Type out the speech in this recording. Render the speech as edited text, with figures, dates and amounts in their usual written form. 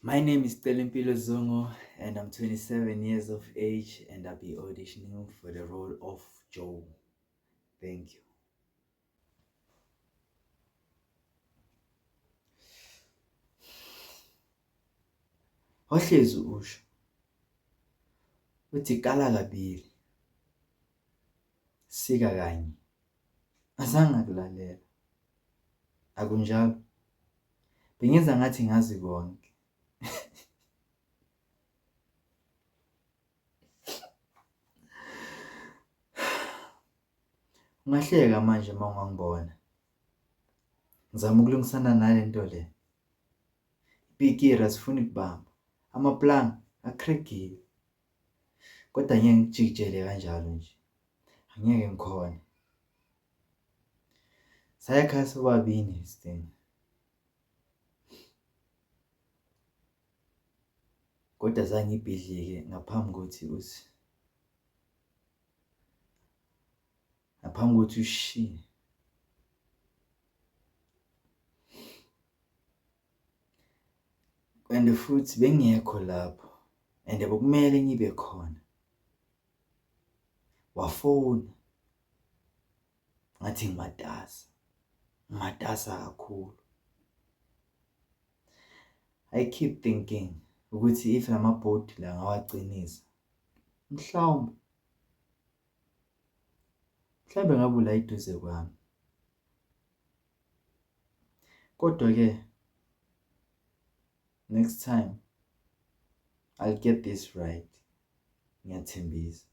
My name is Celimpilo Zungu and I'm 27 years of age and I'll be auditioning for the role of Joe. Thank you. Wahlezi usho uthi kala kabili sika kanye azange ngakulalela akunjalo bengenza ngathi ngazi konke Ungahleka manje uma ungangibona. Ngizama ukulungisana nale nto le. Ipikiri asifuni kubamba. Amaplanga akhregile. Kodwa ngeke ngikujikijele kanjalo nje. Angeke ngikhone. Saya ekhaya sobabili Sting. Kodwa zange ibhidlike ngaphambi kokuthi uthi ngaphambi kokuthi ushiye. And futhi bengekho lapho and bekumele ngibe khona. Wafona ngathi ngimatasa, ngimatasa kakhulu. I keep thinking ukuthi if lamabhodi la ngawacinisa mhlawumbe mhlawumbe ngabe ula eduze kwami. Kodwa-ke next time I'll get this right. Ngiyathembisa.